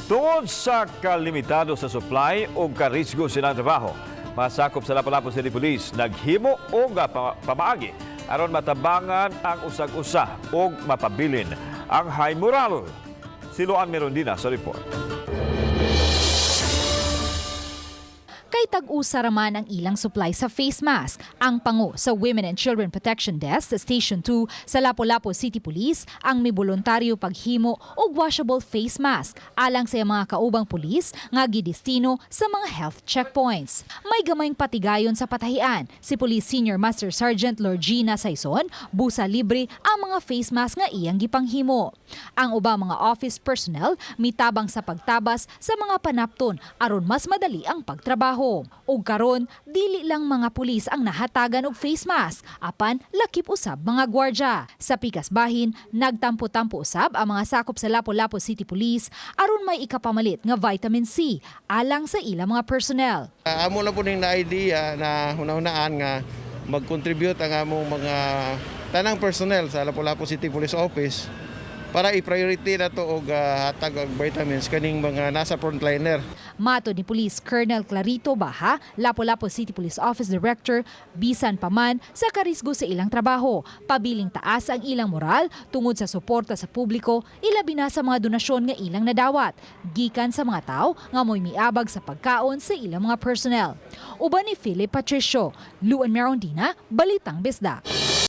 Tungod sa kalimitado sa supply o karisgo silang trabaho, masakop sa Lapu-Lapu City Police naghimo og pamaagi aron matabangan ang usag-usa og mapabilin ang high moral. Si Luan Merondina sa report. Kay tag-usa raman ang ilang supply sa face mask. Ang pango sa Women and Children Protection Desk sa Station 2 sa Lapu-Lapu City Police ang miboluntaryo paghimo og washable face mask alang sa iyang mga kaubang pulis nga gidestino sa mga health checkpoints. May gamayng patigayon sa patahian si Police Senior Master Sergeant Lorgina Saison, busa libre ang mga face mask nga iyang gipanghimo. Ang ubang mga office personnel mitabang sa pagtabas sa mga panapton aron mas madali ang pagtrabaho. Ug karon dili lang mga pulis ang nahatagan og face mask, apan lakip usab mga gwardya. Sa pikas bahin, nagtampo-tampo usab ang mga sakop sa Lapu-Lapu City Police aron may ikapamalit nga vitamin C alang sa ilang mga personnel. Amo na po ning na idea na hunahunaan nga mag-contribute ang among mga tanang personnel sa Lapu-Lapu City Police Office para i-priority na to og hatag og vitamins kaning mga nasa frontliner. Matod ni Police Colonel Clarito Baha, Lapu-Lapu City Police Office Director, bisan pa man sa karisgo sa ilang trabaho, pabiling taas ang ilang moral tungod sa suporta sa publiko, ilabi na sa mga donasyon nga ilang nadawat, gikan sa mga tao nga mo'y miabag sa pagkaon sa ilang mga personnel. Uban ni Philip Patricio, Luan Merondina, Balitang Bisdak.